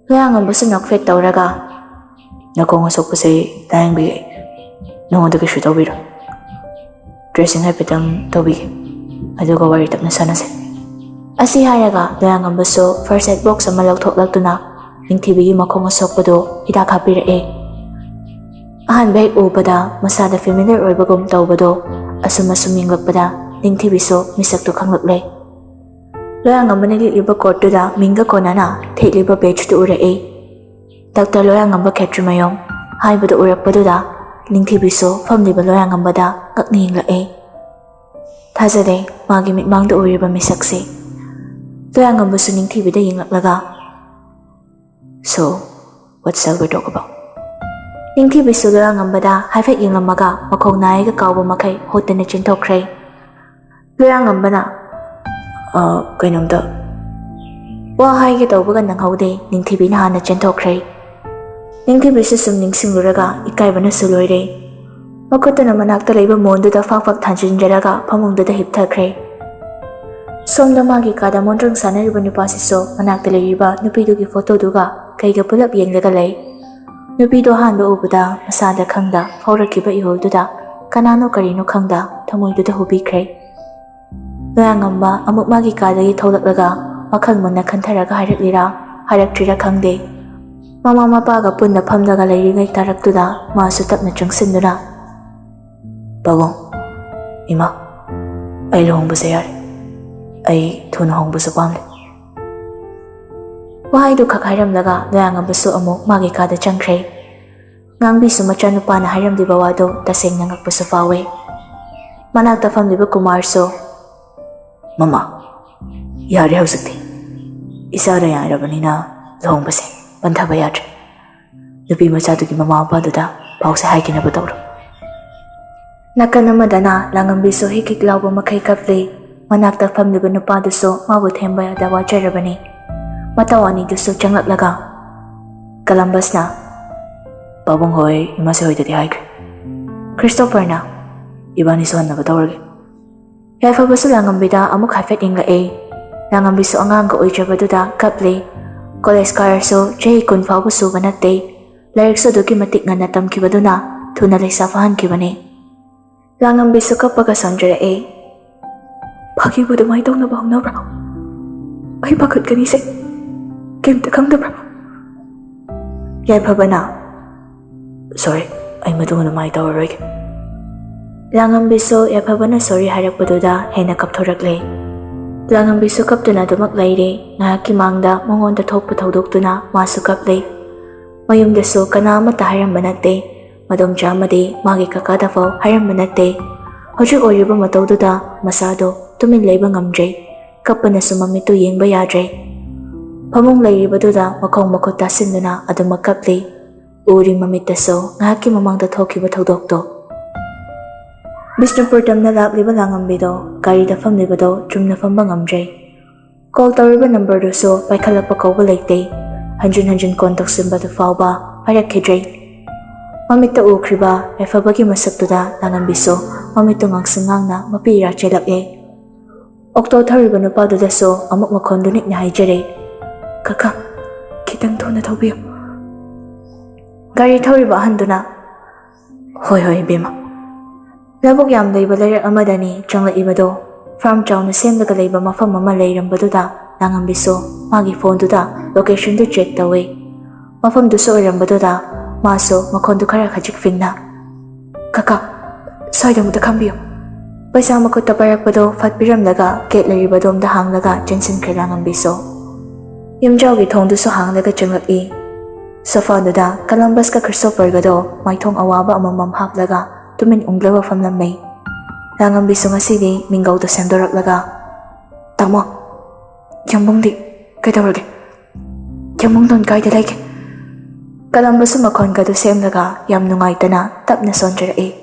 ꯂꯣꯌꯥꯉꯝꯕꯁꯨ ꯅꯣꯛꯐꯦꯠ ꯇꯧꯔꯒ, "ꯅꯈꯣꯡ ꯑꯁꯣꯛꯄꯁꯦ ꯂꯥꯌꯦꯡꯕꯤꯒꯦ꯫ ꯅꯉꯣꯟꯗ ꯀꯩꯁꯨ ꯇꯧꯕꯤꯔꯣꯏ꯫ ꯗ꯭ꯔꯦꯁꯤꯡ ꯍꯥꯏꯐꯦꯠꯇꯪ ꯇꯧꯕꯤꯒꯦ꯫ ꯑꯗꯨꯒ ꯋꯥꯔꯤ ꯇꯞꯅ ꯁꯥꯟꯅꯁꯦ꯫" ꯑꯁꯤ ꯍꯥꯏꯔꯒ ꯂꯣꯌꯥꯉꯝꯕꯁꯨ ꯐꯥꯔꯁ ꯑꯦꯗ ꯕꯣꯛꯁ ꯑꯃ ꯂꯧꯊꯣꯛꯂꯛꯇꯨꯅ ꯅꯤꯡꯊꯤꯕꯤꯒꯤ ꯃꯈꯣꯡ ꯑꯁꯣꯛꯄꯗꯨ ꯍꯤꯗꯥꯛ ꯍꯥꯞꯄꯤꯔꯛꯑꯦ꯫ ꯑꯍꯥꯟꯕ ꯍꯦꯛ ꯎꯕꯗ ꯃꯁꯥꯗ ꯐꯦꯃꯤꯂꯤꯌꯔ ꯑꯣꯏꯕꯒꯨꯝ ꯇꯧꯕꯗꯣ ꯑꯁꯨꯝ ꯑꯁꯨꯝ ꯌꯦꯡꯂꯛꯄꯗ ꯅꯤꯡꯊꯤꯕꯤꯁꯨ ꯃꯤꯁꯛꯇꯨ ꯈꯪꯂꯛꯂꯦ꯫ ꯂꯣꯌꯥꯉꯝꯕꯅ ꯂꯤꯠꯂꯤꯕ ꯀꯣꯠꯇꯨꯗ ꯃꯤꯡꯒ ꯀꯣꯟꯅꯅ ꯊꯦꯠꯂꯤꯕ ꯕꯦꯖꯇꯨ ꯎꯔꯛꯏ꯫ ꯗꯥꯛꯇꯔ ꯂꯣꯌꯥꯉꯝꯕ ꯈꯦꯇ꯭ꯔꯤꯃꯌꯨꯝ ꯍꯥꯏꯕꯗꯨ ꯎꯔꯛꯄꯗꯨꯗ ꯅꯤꯡꯊꯤꯕꯤꯁꯨ ꯐꯝꯂꯤꯕ ꯂꯣꯌꯥꯉꯝꯕꯗ ꯉꯛꯅ ꯌꯦꯡꯂꯛꯏ꯫ ꯊꯥꯖꯗꯦ ꯃꯥꯒꯤ ꯃꯤꯠꯃꯥꯡꯗ ꯎꯔꯤꯕ ꯃꯤꯁꯛꯁꯤ꯫ ꯂꯣꯌꯥꯉꯝꯕꯁꯨ ꯅꯤꯡꯊꯤꯕꯤꯗ ꯌꯦꯡꯂꯛꯂꯒ, "So, what shall we talk about?" ꯅꯤꯡꯊꯤꯕꯤꯁꯨ ꯂꯣꯌꯥꯉꯝꯕꯗ ꯍꯥꯏꯐꯦꯠ ꯌꯦꯡꯂꯝꯃꯒ ꯃꯈꯣꯡ ꯅꯥꯏꯒ ꯀꯥꯎꯕ ꯃꯈꯩ ꯍꯣꯠꯇꯅ ꯆꯦꯟꯊꯣꯛꯈ꯭ꯔꯦ꯫ ꯂꯣꯌꯥꯉꯝꯕꯅ, "ꯑ, ꯀꯩꯅꯣꯝꯇ ꯋꯥ ꯍꯥꯏꯒꯦ ꯇꯧꯕꯒ ꯅꯪꯍꯧꯗꯦ, ꯅꯤꯡꯊꯤꯕꯤꯅ ꯍꯥꯟꯅ ꯆꯦꯟꯊꯣꯛꯈ꯭ꯔꯦ꯫" ꯅꯤꯡꯊꯤꯕꯤꯁꯨ ꯁꯨꯝ ꯅꯤꯡꯁꯤꯡꯂꯨꯔꯒ ꯏꯀꯥꯏꯕꯅꯁꯨ ꯂꯣꯏꯔꯦ꯫ ꯃꯈꯨꯠꯇꯨꯅ ꯃꯅꯥꯛꯇ ꯂꯩꯕ ꯃꯣꯟꯗꯨꯗ ꯐꯥꯛ ꯐꯥꯛ ꯊꯥꯡꯖꯤꯟꯖꯔꯒ ꯐꯃꯨꯡꯗꯨꯗ ꯍꯤꯞꯊꯈ꯭ꯔꯦ꯫ ꯁꯣꯝꯗ ꯃꯥꯒꯤ ꯀꯥꯗ ꯃꯣꯟꯗ꯭ꯔꯪ ꯁꯥꯟꯅꯔꯤꯕ ꯅꯨꯄꯥꯁꯤꯁꯨ ꯃꯅꯥꯛꯇ ꯂꯩꯔꯤꯕ ꯅꯨꯄꯤꯗꯨꯒꯤ ꯐꯣꯇꯣꯗꯨꯒ ꯀꯩꯒ ꯄꯨꯂꯞ ꯌꯦꯡꯂꯒ ꯂꯩ꯫ ꯅꯨꯄꯤꯗꯣ ꯑꯍꯥꯟꯕ ꯎꯕꯗ ꯃꯁꯥꯗ ꯈꯪꯗ ꯐꯥꯎꯔꯛꯈꯤꯕ ꯏꯍꯨꯜꯗꯨꯗ ꯀꯅꯥꯅꯣ ꯀꯔꯤꯅꯣ ꯈꯪꯗ ꯊꯃꯣꯏꯗꯨꯗ ꯍꯨꯕꯤꯈ꯭ꯔꯦ꯫ ꯂꯣꯌꯥꯉꯝꯕ ꯑꯃꯨꯛ ꯃꯥꯒꯤ ꯀꯥꯗꯒꯤ ꯊꯣꯛꯂꯛꯂꯒ ꯋꯥꯈꯜ ꯃꯨꯟꯅ ꯈꯟꯊꯔꯒ ꯍꯥꯏꯔꯛꯂꯤꯔꯥ ꯍꯥꯏꯔꯛꯇ꯭ꯔꯤꯔꯥ ꯈꯪꯗꯦ꯫ ꯃꯃꯥ ꯃꯄꯥꯒ ꯄꯨꯟꯅ ꯐꯝꯂꯒ ꯂꯩꯔꯤꯉꯩ ꯇꯥꯔꯛꯇꯨꯗ ꯃꯥꯁꯨ ꯇꯞꯅ ꯆꯪꯁꯤꯟꯗꯨꯅ, "ꯄꯥꯕꯨꯡ, ꯏꯃꯥ, ꯑꯩ ꯂꯨꯍꯣꯡꯕꯁꯦ ꯌꯥꯔꯦ꯫ ꯑꯩ ꯊꯨꯅ ꯍꯣꯡꯕꯁꯨ ꯄꯥꯝꯂꯦ"꯫ ꯋꯥꯍꯩꯗꯨ ꯈꯛ ꯍꯥꯏꯔꯝꯂꯒ ꯂꯌꯥꯉꯝꯕꯁꯨ ꯑꯃꯨꯛ ꯃꯥꯒꯤ ꯀꯥꯗ ꯆꯪꯈ꯭ꯔꯦ꯫ ꯉꯥꯡꯕꯤꯁꯨ ꯃꯆꯥꯅꯨꯄꯥꯅ ꯍꯥꯏꯔꯝꯂꯤꯕ ꯋꯥꯗꯨ ꯇꯁꯦꯡꯅ ꯉꯛꯄꯁꯨ ꯐꯥꯎꯋꯦ꯫ ꯃꯅꯥꯛꯇ ꯐꯝꯂꯤꯕ ꯀꯨꯃꯥꯔꯁꯨ, "ꯃꯃꯥ, ꯌꯥꯔꯦ ꯍꯧꯖꯤꯛꯇꯤ꯫ ꯏꯆꯥꯗ ꯌꯥꯔꯕꯅꯤꯅ ꯂꯨꯍꯣꯡꯕꯁꯦ ꯄꯟꯊꯕ ꯌꯥꯗ꯭ꯔꯦ꯫ ꯅꯨꯄꯤ ꯃꯆꯥꯗꯨꯒꯤ ꯃꯃꯥ ꯃꯄꯥꯗꯨꯗ ꯄꯥꯎꯁꯦ ꯍꯥꯏꯈꯤꯅꯕ ꯇꯧꯔꯣ"꯫ ꯅꯥꯀꯟ ꯑꯃꯗꯅ ꯂꯥꯡꯉꯝꯕꯤꯁꯨ ꯍꯤꯛ ꯍꯤꯛ ꯂꯥꯎꯕ ꯃꯈꯩ ꯀꯞꯂꯤ꯫ ꯃꯅꯥꯛꯇ ꯐꯝꯂꯤꯕ ꯅꯨꯄꯥꯗꯨꯁꯨ ꯃꯥꯕꯨ ꯊꯦꯝꯕ ꯌꯥꯗ ꯋꯥꯖꯔꯕꯅꯤ꯫ ꯃꯇꯧ ꯑꯅꯤꯗꯨꯁꯨ ꯆꯪꯂꯛꯂꯒ ꯀꯂꯝꯕꯁꯅ, "ꯄꯥꯕꯨꯡ ꯍꯣꯏ ꯏꯃꯥꯁꯦ ꯍꯣꯏꯗꯗꯤ ꯍꯥꯏꯈ꯭ꯔꯦ"꯫ ꯈ꯭ꯔꯤꯁꯇꯣꯐꯔꯅ, "ꯏꯕꯥꯅꯤꯁꯨ ꯍꯟꯅꯕ ꯇꯧꯔꯒꯦ"꯫ ꯌꯥꯏꯐꯕꯁꯨ ꯂꯥꯡꯉꯝꯕꯤꯗ ꯑꯃꯨꯛ ꯍꯥꯏꯐꯦꯠ ꯌꯦꯡꯂꯛꯑꯦ꯫ ꯂꯥꯡꯉꯝꯕꯤꯁꯨ ꯑꯉꯥꯡꯒ ꯑꯣꯏꯖꯕꯗꯨꯗ ꯀꯞꯂꯤ꯫ ꯀꯣꯂꯦꯖ ꯀꯥꯔꯁꯨ ꯆꯍꯤ ꯀꯨꯟ ꯐꯥꯎꯕ ꯁꯨꯕ ꯅꯠꯇꯦ꯫ ꯂꯥꯏꯔꯤꯛꯁꯨ ꯑꯗꯨꯛꯀꯤ ꯃꯇꯤꯛ ꯉꯟꯅ ꯇꯝꯈꯤꯕꯗꯨꯅ ꯊꯨꯅ ꯂꯩꯁꯥ ꯐꯥꯍꯟꯈꯤꯕꯅꯤ꯫ ꯂꯥꯡꯉꯝꯕꯤꯁꯨ ꯀꯞꯄꯒ ꯁꯣꯟꯖꯔꯛꯑꯦ꯫ "ꯐꯥꯒꯤꯕꯨ ꯑꯗꯨꯃꯥꯏꯅ ꯇꯧꯅꯕ ꯍꯧꯅꯕ꯭ꯔꯣ? ꯑꯩ ꯄꯥꯈꯠꯀꯅꯤꯁꯦ꯫ ꯀꯩꯝꯇ ꯈꯪꯗꯕ꯭ꯔꯥ?" ꯌꯥꯏꯐꯕꯅ, "ꯁꯣꯔꯤ, ꯑꯩ ꯃꯇꯨꯡ ꯑꯗꯨꯃꯥꯏꯅ ꯇꯧꯔꯔꯣꯏꯒꯦ"꯫ ꯂꯥꯡꯉꯝꯕꯤꯁꯨ ꯌꯥꯏꯐꯕꯅ ꯁꯣꯔꯤ ꯍꯥꯏꯔꯛꯄꯗꯨꯗ ꯍꯦꯟꯅ ꯀꯞꯊꯣꯔꯛꯂꯦ꯫ ꯂꯥꯡꯉꯝꯕꯤꯁꯨ ꯀꯞꯇꯨꯅ ꯑꯗꯨꯃꯛ ꯂꯩꯔꯦ꯫ ꯉꯥꯏꯍꯥꯛꯀꯤ ꯃꯥꯡꯗ ꯃꯉꯣꯟꯗ ꯊꯣꯛꯄ ꯊꯧꯗꯣꯛꯇꯨꯅ ꯃꯥꯁꯨ ꯀꯞꯂꯦ꯫ ꯃꯌꯨꯝꯗꯁꯨ ꯀꯅꯥ ꯑꯃꯠꯇ ꯍꯥꯏꯔꯝꯕ ꯅꯠꯇꯦ꯫ ꯃꯗꯣꯝꯆꯥ ꯑꯃꯗꯤ ꯃꯥꯒꯤ ꯀꯀꯥꯗ ꯐꯥꯎ ꯍꯥꯏꯔꯝꯕ ꯅꯠꯇꯦ꯫ ꯍꯧꯖꯤꯛ ꯑꯣꯏꯔꯤꯕ ꯃꯇꯧꯗꯨꯗ ꯃꯁꯥꯗꯣ ꯇꯨꯃꯤꯟ ꯂꯩꯕ ꯉꯝꯗ꯭ꯔꯦ꯫ ꯀꯞꯄꯅꯁꯨ ꯃꯃꯤꯠꯇꯨ ꯌꯦꯡꯕ ꯌꯥꯗ꯭ꯔꯦ꯫ ꯐꯃꯨꯡ ꯂꯩꯔꯤꯕꯗꯨꯗ ꯃꯈꯣꯡ ꯃꯈꯨꯠ ꯇꯥꯁꯤꯟꯗꯨꯅ ꯑꯗꯨꯃꯛ ꯀꯞꯂꯤ꯫ ꯎꯔꯤ ꯃꯃꯤꯠꯇꯁꯨ ꯉꯥꯏꯍꯥꯛꯀꯤ ꯃꯃꯥꯡꯗ ꯊꯣꯛꯈꯤꯕ ꯊꯧꯗꯣꯛꯇꯣ꯫ ꯕꯤꯁꯅꯨꯄꯨꯔ ꯇꯝꯅ ꯂꯥꯛꯂꯤꯕ ꯂꯥꯡꯉꯝꯕꯤꯗꯣ ꯒꯥꯔꯤꯗ ꯐꯝꯂꯤꯕꯗꯣ ꯆꯨꯝꯅ ꯐꯝꯕ ꯉꯝꯗ꯭ꯔꯦ꯫ ꯀꯣꯜ ꯇꯧꯔꯤꯕ ꯅꯝꯕꯔꯗꯨꯁꯨ ꯄꯥꯏꯈꯠꯂꯛꯄ ꯀꯧꯕ ꯂꯩꯇꯦ꯫ ꯍꯟꯖꯤꯟ ꯍꯟꯖꯤꯟ ꯀꯣꯜ ꯇꯧꯁꯤꯟꯕꯗꯨ ꯐꯥꯎꯕ ꯄꯥꯏꯔꯛꯈꯤꯗ꯭ꯔꯦ꯫ ꯃꯃꯤꯠꯇ ꯎꯈ꯭ꯔꯤꯕ ꯌꯥꯏꯐꯕꯒꯤ ꯃꯁꯛꯇꯨꯗ ꯂꯥꯡꯉꯝꯕꯤꯁꯨ ꯃꯃꯤꯠꯇꯨ ꯉꯥꯡꯁꯪ ꯉꯥꯡꯅ ꯃꯄꯤ ꯏꯔꯥ ꯆꯦꯜꯂꯛꯑꯦ꯫ ꯑꯣꯛꯇꯣ ꯊꯧꯔꯤꯕ ꯅꯨꯄꯥꯗꯨꯗꯁꯨ ꯑꯃꯨꯛ ꯃꯈꯣꯟꯗꯨ ꯅꯤꯛꯅ ꯍꯥꯏꯖꯔꯦ, "ꯀꯀꯥ, ꯈꯤꯇꯪ ꯊꯨꯅ ꯊꯧꯕꯤꯌꯨ"꯫ ꯒꯥꯔꯤ ꯊꯧꯔꯤꯕ ꯑꯍꯟꯗꯨꯅ, "ꯍꯣꯏ, ꯍꯣꯏ, ꯏꯕꯦꯝꯃ"꯫ ꯂꯧꯕꯨꯛ ꯌꯥꯝ ꯂꯩꯕ ꯂꯩꯔꯛ ꯑꯃꯗꯅꯤ ꯆꯪꯂꯛꯏꯕꯗꯣ꯫ ꯐꯥꯔꯝ ꯆꯥꯎꯅ ꯁꯦꯝꯂꯒ ꯂꯩꯕ ꯃꯐꯝ ꯑꯃ ꯂꯩꯔꯝꯕꯗꯨꯗ ꯂꯥꯡꯉꯝꯕꯤꯁꯨ ꯃꯥꯒꯤ ꯐꯣꯟꯗꯨꯗ ꯂꯣꯀꯦꯁꯟꯗꯨ ꯆꯦꯛ ꯇꯧꯏ꯫ ꯃꯐꯝꯗꯨꯁꯨ ꯑꯣꯏꯔꯝꯕꯗꯨꯗ ꯃꯥꯁꯨ ꯃꯈꯣꯟꯗꯨ ꯈꯔ ꯈꯖꯤꯛ ꯐꯤꯡꯅ, "ꯀꯀꯥ, ꯁ꯭ꯋꯥꯏꯗ ꯑꯃꯨꯛꯇ ꯈꯥꯝꯕꯤꯌꯨ꯫" ꯄꯩꯁꯥ ꯃꯈꯨꯠꯇ ꯄꯥꯏꯔꯛꯄꯗꯣ ꯐꯠ ꯄꯤꯔꯝꯂꯒ ꯀꯦꯠ ꯂꯩꯔꯤꯕꯗꯣꯝꯗ ꯍꯥꯡꯂꯒ ꯆꯦꯟꯁꯤꯟꯈ꯭ꯔꯦ ꯂꯥꯡꯉꯝꯕꯤꯁꯨ꯫ ꯌꯨꯝꯖꯥꯎꯒꯤ ꯊꯣꯡꯗꯨꯁꯨ ꯍꯥꯡꯂꯒ ꯆꯪꯂꯛꯏ꯫ ꯁꯣꯐꯥꯗꯨꯗ ꯀꯂꯝꯕꯁꯀ ꯈ꯭ꯔꯤꯁꯇꯣꯐꯔꯒꯗꯣ ꯃꯥꯏꯊꯣꯡ ꯑꯋꯥꯕ ꯑꯃꯃꯝ ꯍꯥꯞꯂꯒ ꯇꯨꯃꯤꯟ ꯎꯪꯂꯒ ꯐꯝꯂꯝꯃꯤ꯫ ꯂꯥꯡꯉꯝꯕꯤꯁꯨ ꯉꯁꯤꯗꯤ ꯃꯤꯡꯒꯧꯗꯣ ꯁꯦꯝꯗꯣꯔꯛꯂꯒ, "ꯇꯥꯃꯣ, ꯌꯥꯝꯕꯨꯡꯗꯤ ꯀꯩꯗꯧꯔꯒꯦ? ꯌꯥꯝꯕꯨꯡꯗꯣꯟ ꯀꯥꯏꯗ ꯂꯩꯒꯦ?" ꯀꯂꯝꯕꯁꯨ ꯃꯈꯣꯟꯒꯗꯨ ꯁꯦꯝꯂꯒ ꯌꯥꯝ ꯅꯨꯡꯉꯥꯏꯇꯅ ꯇꯞꯅ ꯁꯣꯟꯖꯔꯛꯏ꯫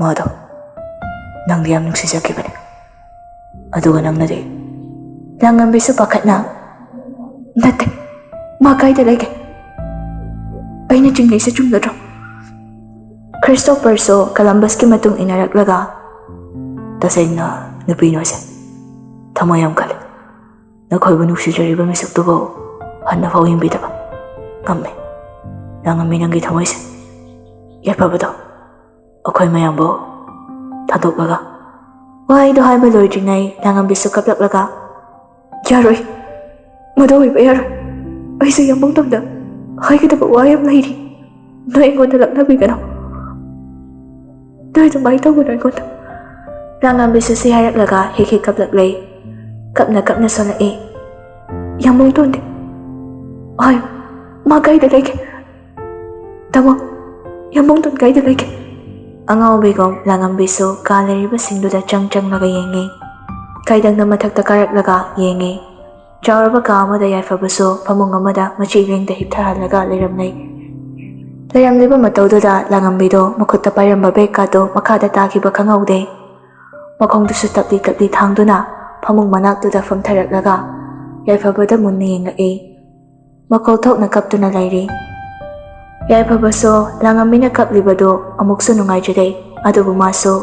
"ꯃꯥꯗꯣ ꯅꯪꯗꯤ ꯌꯥꯝ ꯅꯨꯡꯁꯤꯖꯈꯤꯕꯅꯦ, ꯑꯗꯨꯒ ꯅꯪꯅꯗꯤ?" ꯂꯥꯡꯉꯝꯕꯤꯁꯨ ꯄꯥꯈꯠꯅ, "ꯅꯠꯇꯦ, ꯃꯥ ꯀꯥꯏꯗ ꯂꯩꯒꯦ? ꯑꯩꯅ ꯆꯤꯡꯅꯩꯁꯦ ꯆꯨꯝꯂꯗ꯭ꯔꯣ?" ꯈ꯭ꯔꯤꯁꯇꯣꯐꯔꯁꯨ ꯀꯂꯝꯕꯁꯀꯤ ꯃꯇꯨꯡ ꯏꯟꯅꯔꯛꯂꯒ, "ꯇꯁꯦꯡꯅ ꯅꯨꯄꯤ ꯅꯣꯏꯁꯦ ꯊꯃꯣꯏ ꯌꯥꯝ ꯀꯜꯂꯤ꯫ ꯅꯈꯣꯏꯕꯨ ꯅꯨꯡꯁꯤꯖꯔꯤꯕ ꯃꯤꯁꯛꯇꯨꯕꯨ ꯍꯟꯅ ꯐꯥꯎ ꯌꯦꯡꯕꯤꯗꯕ ꯉꯝꯃꯤ꯫ ꯂꯥꯡꯉꯝꯕꯤ, ꯅꯪꯒꯤ ꯊꯃꯣꯏꯁꯦ ꯌꯥꯏꯐꯕꯗꯣ ꯑꯩꯈꯣꯏ ꯃꯌꯥꯝꯕꯨ ꯊꯥꯗꯣꯛꯂꯒ꯫" ꯋꯥꯍꯩꯗꯣ ꯍꯥꯏꯕ ꯂꯣꯏꯗ꯭ꯔꯤꯉꯩ ꯂꯥꯡꯉꯝꯕꯤꯁꯨ ꯀꯞꯂꯛꯂꯒ, "ꯌꯥꯔꯣꯏ, ꯃꯗꯨ ꯑꯣꯏꯕ ꯌꯥꯔꯣꯏ꯫ ꯑꯩꯁꯨ ꯌꯥꯝꯕꯨꯡꯗꯣꯟꯗ ꯍꯥꯏꯒꯗꯕ ꯋꯥ ꯌꯥꯝ ꯂꯩꯔꯤ꯫ ꯅꯣꯏ ꯑꯩꯉꯣꯟꯗ ꯂꯛꯅꯕꯤꯒꯅꯨ꯫ ꯅꯣꯏ ꯑꯗꯨꯃꯥꯏꯅ ꯇꯧꯒꯅꯨ ꯑꯩꯉꯣꯟꯗ꯫" ꯂꯥꯡꯉꯝꯕꯤꯁꯨ ꯁꯤ ꯍꯥꯏꯔꯛꯂꯒ ꯍꯦꯛ ꯍꯦꯛ ꯀꯞꯂꯛꯂꯦ꯫ ꯀꯞꯅ ꯀꯞꯅ ꯁꯣꯜꯂꯛꯏ꯫ "ꯌꯥꯝꯕꯨꯡꯗꯣꯟꯗꯤ? ꯍꯥꯏ, ꯃꯥ ꯀꯥꯏꯗ ꯂꯩꯒꯦ? ꯇꯥꯃꯣ, ꯌꯥꯝꯕꯨꯡꯗꯣꯟ ꯀꯥꯏꯗ ꯂꯩꯒꯦ?" ꯑꯉꯥꯎꯕꯤꯒꯨꯝ ꯂꯥꯡꯉꯝꯕꯤꯁꯨ ꯀꯥ ꯂꯩꯔꯤꯕꯁꯤꯡꯗꯨꯗ ꯆꯪ ꯆꯪꯂꯒ ꯌꯦꯡꯉꯤ꯫ ꯀꯥꯏꯗꯪꯅ ꯃꯊꯛꯇ ꯀꯥꯔꯛꯂꯒ ꯌꯦꯡꯉꯤ꯫ ꯆꯥꯎꯔꯕ ꯀꯥ ꯑꯃꯗ ꯌꯥꯏꯐꯕꯁꯨ ꯐꯃꯨꯡ ꯑꯃꯗ ꯃꯆꯤ ꯂꯦꯡꯗ ꯍꯤꯞꯊꯍꯜꯂꯒ ꯂꯩꯔꯝꯂꯦ꯫ ꯂꯩꯔꯝꯂꯤꯕ ꯃꯇꯧꯗꯨꯗ ꯂꯥꯡꯉꯝꯕꯤꯗꯣ ꯃꯈꯨꯠꯇ ꯄꯥꯏꯔꯝꯕ ꯕꯦꯒꯀꯥꯗꯣ ꯃꯈꯥꯗ ꯇꯥꯈꯤꯕ ꯈꯪꯍꯧꯗꯦ꯫ ꯃꯈꯣꯡꯗꯨꯁꯨ ꯇꯞꯂꯤ ꯇꯞꯂꯤ ꯊꯥꯡꯗꯨꯅ ꯐꯃꯨꯡ ꯃꯅꯥꯛꯇꯨꯗ ꯐꯝꯊꯔꯛꯂꯒ ꯌꯥꯏꯐꯕꯗ ꯃꯨꯟꯅ ꯌꯦꯡꯂꯛꯏ꯫ ꯃꯈꯣꯜ ꯊꯣꯛꯅ ꯀꯞꯇꯨꯅ ꯂꯩꯔꯤ꯫ ꯌꯥꯏꯐꯕꯁꯨ ꯂꯥꯡꯉꯝꯕꯤꯅ ꯀꯞꯂꯤꯕꯗꯨ ꯑꯃꯨꯛꯁꯨ ꯅꯨꯡꯉꯥꯏꯖꯗꯦ꯫ ꯑꯗꯨꯕꯨ ꯃꯥꯁꯨ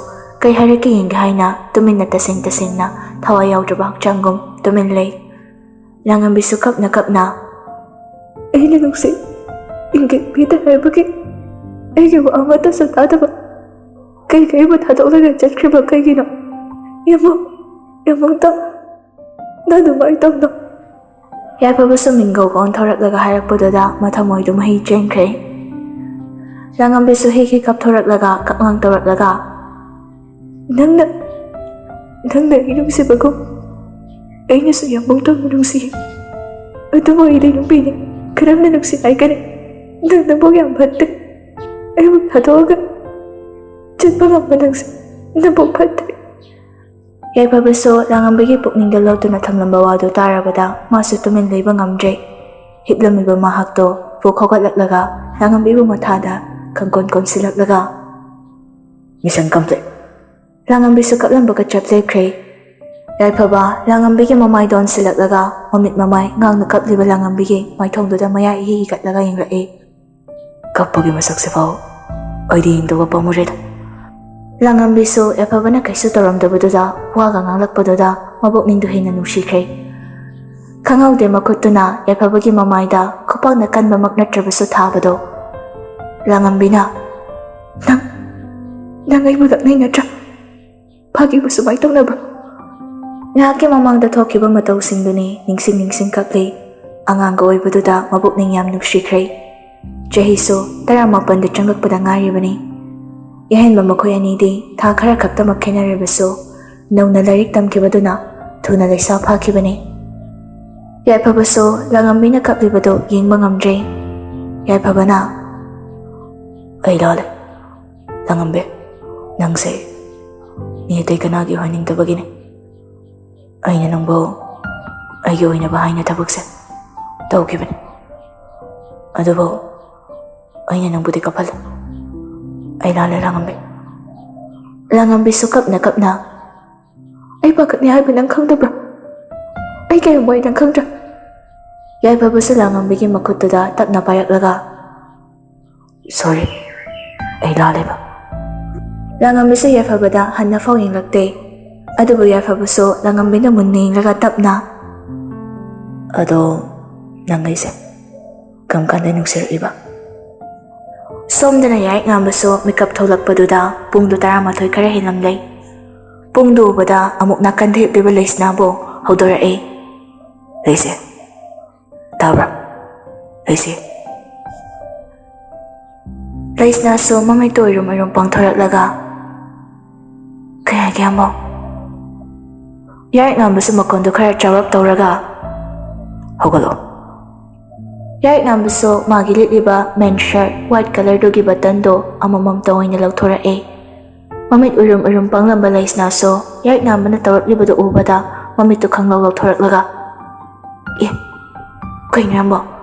ꯀꯩ ꯍꯥꯏꯔꯛꯀꯦ ꯌꯦꯡꯒꯦ ꯍꯥꯏꯅ ꯇꯨꯃꯤꯟꯅ ꯇꯁꯦꯡ ꯇꯁꯦꯡꯅ ꯊꯋꯥꯏ ꯌꯥꯎꯗ꯭ꯔꯕ ꯍꯛꯆꯥꯡꯒꯨꯝ ꯇꯨꯃꯤꯟ ꯂꯩ꯫ ꯂꯥꯡꯉꯝꯕꯤꯁꯨ ꯀꯞꯅ ꯀꯞꯅ, "ꯑꯩꯅ ꯅꯨꯡꯁꯤ ꯏꯪꯒꯤꯠ ꯄꯤꯗꯦ ꯍꯥꯏꯕꯒꯤ ꯑꯩꯒꯤ ꯋꯥ ꯑꯃꯠꯇꯁꯨ ꯇꯥꯗꯕ ꯀꯩꯒꯤ ꯑꯩꯕꯨ ꯊꯥꯗꯣꯛꯂꯒ ꯆꯠꯈ꯭ꯔꯤꯕ ꯀꯩꯒꯤꯅꯣ? ꯌꯥꯝꯕꯨꯡ, ꯌꯥꯝꯕꯨꯡꯗꯣꯟ, ꯅꯪ ꯑꯗꯨꯃꯥꯏꯅ ꯇꯧꯅꯣ꯫ ꯌꯥꯏꯐꯕꯁꯨ ꯃꯤꯡꯒꯧꯒ ꯑꯣꯟꯊꯣꯔꯛꯂꯒ ꯍꯥꯏꯔꯛꯄꯗꯨꯗ ꯃꯊꯃꯣꯏꯗꯨ ꯃꯍꯤ ꯆꯦꯟꯈ꯭ꯔꯦ꯫ ꯂꯥꯡꯉꯝꯕꯤꯁꯨ ꯍꯤ ꯍꯤ ꯀꯥꯞꯊꯣꯔꯛꯂꯒ ꯀꯛꯂꯥꯡ ꯇꯧꯔꯛꯂꯒ, "ꯅꯪꯅ, ꯅꯪꯅ ꯑꯩ ꯅꯨꯡꯁꯤꯕꯒꯨꯝ ꯑꯩꯅꯁꯨ ꯌꯥꯝꯕꯨꯡ ꯇꯣꯝꯕ ꯅꯨꯡꯁꯤ꯫ ꯑꯗꯨꯕꯨ ꯑꯩꯗꯤ ꯅꯨꯄꯤꯅꯤ, ꯀꯔꯝꯅ ꯅꯨꯡꯁꯤ ꯍꯥꯏꯒꯅꯤ? ꯅꯪ ꯅꯕꯨꯛ ꯌꯥꯝ ꯐꯠꯇꯦ꯫ ꯑꯩꯕꯨ ꯊꯥꯗꯣꯛꯑꯒ ꯆꯠꯄ ꯉꯝꯕ ꯅꯪꯁꯦ ꯅꯕꯨꯛ ꯐꯠꯇꯦ꯫" ꯌꯥꯏꯐꯕꯁꯨ ꯂꯥꯡꯉꯝꯕꯤꯒꯤ ꯄꯨꯛꯅꯤꯡꯗ ꯂꯣꯠꯇꯨꯅ ꯊꯝꯂꯝꯕ ꯋꯥꯗꯨ ꯇꯥꯔꯕꯗ ꯃꯥꯁꯨ ꯇꯨꯃꯤꯟ ꯂꯩꯕ ꯉꯝꯗ꯭ꯔꯦ꯫ ꯍꯤꯞꯂꯝꯃꯤꯕ ꯃꯍꯥꯛꯇꯣ ꯄꯨꯛ ꯍꯧꯒꯠꯂꯛꯂꯒ ꯂꯥꯡꯉꯝꯕꯤꯕꯨ ꯃꯊꯥꯗ ꯀꯪꯀꯣꯟ ꯀꯣꯟꯁꯤꯜꯂꯛꯂꯒ, "Mission complete꯫" ꯂꯥꯡꯉꯝꯕꯤꯁꯨ ꯀꯞꯂꯝꯕꯒ ꯆꯞ ꯂꯦꯞꯈ꯭ꯔꯦ꯫ ꯌꯥꯏꯐꯕ ꯂꯥꯡꯉꯝꯕꯤꯒꯤ ꯃꯃꯥꯏꯗ ꯑꯣꯟꯁꯤꯜꯂꯛꯂꯒ ꯃꯃꯤꯠ ꯃꯃꯥꯏ ꯉꯥꯡꯅ ꯀꯞꯂꯤꯕ ꯂꯥꯡꯉꯝꯕꯤꯒꯤ ꯃꯥꯏꯊꯣꯡꯗꯨꯗ ꯃꯌꯥ ꯏꯍꯤ ꯍꯤꯒꯠꯂꯒ ꯌꯦꯡꯂꯛꯏ꯫ ꯀꯞꯄꯒꯤ ꯃꯁꯛꯁꯤꯐꯥꯎ ꯑꯩꯗꯤ ꯌꯦꯡꯗꯕ ꯄꯥꯝꯃꯨꯔꯦꯗ꯫ ꯂꯥꯡꯉꯝꯕꯤꯁꯨ ꯌꯥꯏꯐꯕꯅ ꯀꯩꯁꯨ ꯇꯧꯔꯝꯗꯕꯗꯨꯗ ꯋꯥꯒ ꯉꯥꯡꯂꯛꯄꯗꯨꯗ ꯃꯕꯨꯛꯅꯤꯡꯗꯨ ꯍꯦꯟꯅ ꯅꯨꯡꯁꯤꯈ꯭ꯔꯦ꯫ ꯈꯪꯍꯧꯗꯦ ꯃꯈꯨꯠꯇꯨꯅ ꯌꯥꯏꯐꯕꯒꯤ ꯃꯃꯥꯏꯗ ꯈꯨꯄꯥꯛꯅ ꯀꯟꯕꯃꯛ ꯅꯠꯇ꯭ꯔꯕꯁꯨ ꯊꯥꯕꯗꯣ꯫ ꯂꯥꯡꯉꯝꯕꯤꯅ, "ꯅꯪ, ꯅꯪ ꯑꯩꯕꯨ ꯂꯛꯅꯩ ꯅꯠꯇ꯭ꯔꯥ? ꯐꯥꯒꯤꯕꯨ ꯁꯨꯃꯥꯏ ꯇꯧꯅꯕ꯭ꯔꯣ?" ꯉꯥꯏꯍꯥꯛꯀꯤ ꯃꯃꯥꯡꯗ ꯊꯣꯛꯈꯤꯕ ꯃꯇꯧꯁꯤꯡꯗꯨꯅꯤ ꯅꯤꯡꯁꯤꯡ ꯅꯤꯡꯁꯤꯡ ꯀꯞꯂꯤ꯫ ꯑꯉꯥꯡꯒ ꯑꯣꯏꯕꯗꯨꯗ ꯃꯕꯨꯛꯅꯤꯡ ꯌꯥꯝ ꯅꯨꯡꯁꯤꯈ꯭ꯔꯦ꯫ ꯆꯍꯤꯁꯨ ꯇꯔꯥꯃꯥꯄꯟꯗ ꯆꯪꯂꯛꯄꯗ ꯉꯥꯏꯔꯤꯕꯅꯤ꯫ ꯌꯥꯍꯦꯟꯕ ꯃꯈꯣꯏ ꯑꯅꯤꯗꯤ ꯊꯥ ꯈꯔ ꯈꯛꯇꯃꯛ ꯈꯦꯠꯅꯔꯕꯁꯨ ꯅꯧꯅ ꯂꯥꯏꯔꯤꯛ ꯇꯝꯈꯤꯕꯗꯨꯅ ꯊꯨꯅ ꯂꯩꯁꯥ ꯐꯥꯈꯤꯕꯅꯤ꯫ ꯌꯥꯏꯐꯕꯁꯨ ꯂꯥꯡꯉꯝꯕꯤꯅ ꯀꯞꯂꯤꯕꯗꯨ ꯌꯦꯡꯕ ꯉꯝꯗ꯭ꯔꯦ꯫ ꯌꯥꯏꯐꯕꯅ, "ꯑꯩ ꯂꯥꯜꯂꯦ꯫ ꯂꯥꯡꯉꯝꯕꯤ, ꯅꯪꯁꯦ ꯃꯤ ꯑꯇꯩ ꯀꯅꯥꯒꯤ ꯑꯣꯏꯍꯟꯅꯤꯡꯗꯕꯒꯤꯅꯤ꯫ ꯑꯩꯅ ꯅꯪꯕꯨ ꯑꯩꯒꯤ ꯑꯣꯏꯅꯕ ꯍꯥꯏꯅ ꯊꯕꯛꯁꯦ ꯇꯧꯈꯤꯕꯅꯤ꯫ ꯑꯗꯨꯕꯨ ꯑꯩꯅ ꯅꯪꯕꯨꯗꯤ ꯀꯞꯍꯜꯂꯦ꯫ ꯑꯩ ꯂꯥꯜꯂꯦ, ꯂꯥꯡꯉꯝꯕꯤ꯫" ꯂꯥꯡꯉꯝꯕꯤꯁꯨ ꯀꯞꯅ ꯀꯞꯅ, "ꯑꯩ ꯄꯥꯈꯠꯅꯤ ꯍꯥꯏꯕ ꯅꯪ ꯈꯪꯗꯕ꯭ꯔꯥ? ꯑꯩ ꯀꯌꯥꯝ ꯋꯥꯏ ꯅꯪ ꯈꯪꯗ꯭ꯔꯥ?" ꯌꯥꯏꯐꯕꯁꯨ ꯂꯥꯡꯉꯝꯕꯤꯒꯤ ꯃꯈꯨꯠꯇꯨꯗ ꯇꯞꯅ ꯄꯥꯏꯔꯛꯂꯒ, "Sorry, ꯑꯩ ꯂꯥꯜꯂꯦꯕ꯫" ꯂꯥꯡꯉꯝꯕꯤꯁꯨ ꯌꯥꯏꯐꯕꯗ ꯍꯟꯅ ꯐꯥꯎ ꯌꯦꯡꯂꯛꯇꯦ꯫ ꯑꯗꯨꯕꯨ ꯌꯥꯏꯐꯕꯁꯨ ꯂꯥꯡꯉꯝꯕꯤꯅ ꯃꯨꯟꯅ ꯌꯦꯡꯂꯒ ꯇꯞꯅ, "ꯑꯗꯣ ꯅꯪ ꯑꯩꯁꯦ ꯀꯔꯝ ꯀꯥꯟꯗ ꯅꯨꯡꯁꯤꯔꯛꯏꯕ?" ꯁꯣꯝꯗꯅ ꯌꯥꯏ ꯉꯥꯟꯕꯁꯨ ꯃꯤꯀꯞ ꯊꯣꯛꯂꯛꯄꯗꯨꯗ ꯄꯨꯡꯗꯨ ꯇꯔꯥꯃꯥꯊꯣꯏ ꯈꯔ ꯍꯦꯜꯂꯝꯂꯦ꯫ ꯄꯨꯡꯗꯨ ꯎꯕꯗ ꯑꯃꯨꯛ ꯅꯥꯀꯟꯗ ꯍꯤꯞꯂꯤꯕ ꯂꯩꯁꯅꯥꯕꯨ ꯍꯧꯗꯣꯔꯛꯏ꯫ "ꯂꯩꯁꯦ, ꯇꯥꯕ꯭ꯔꯥ? ꯂꯩꯁꯤ꯫ ꯂꯩꯁꯅꯥꯁꯨ ꯃꯃꯤꯠꯇꯨ ꯎꯏꯔꯨꯝ ꯎꯏꯔꯨꯝ ꯄꯥꯡꯊꯣꯔꯛꯂꯒ, "ꯀꯩ ꯍꯥꯏꯒꯦ, ꯑꯃꯣ?" ꯌꯥꯏꯔꯛ ꯅꯥꯝꯕꯁꯨ ꯃꯈꯣꯟꯗꯨ ꯈꯔ ꯆꯥꯎꯔꯞ ꯇꯧꯔꯒ, "ꯍꯧꯒꯠꯂꯣ꯫" ꯌꯥꯏꯔꯛ ꯅꯥꯝꯕꯁꯨ ꯃꯥꯒꯤ ꯂꯤꯠꯂꯤꯕ ꯃꯦꯟ ꯁꯔꯠ ꯋꯥꯏꯠ ꯀꯂꯔꯗꯨꯒꯤ ꯕꯇꯟꯗꯣ ꯑꯃꯃꯝꯇ ꯑꯣꯏꯅ ꯂꯧꯊꯣꯔꯛꯑꯦ꯫ ꯃꯃꯤꯠ ꯎꯏꯔꯨꯝ ꯎꯏꯔꯨꯝ ꯄꯥꯡꯂꯝꯕ ꯂꯩꯁꯅꯥꯁꯨ ꯌꯥꯏꯔꯛ ꯅꯥꯝꯕꯅ ꯇꯧꯔꯛꯂꯤꯕꯗꯨ ꯎꯕꯗ ꯃꯃꯤꯠꯇꯨ ꯈꯪꯂꯧ ꯂꯧꯊꯣꯔꯛꯂꯒ, "ꯑꯦ, ꯀꯩꯅꯣ ꯌꯥꯝꯕꯣ?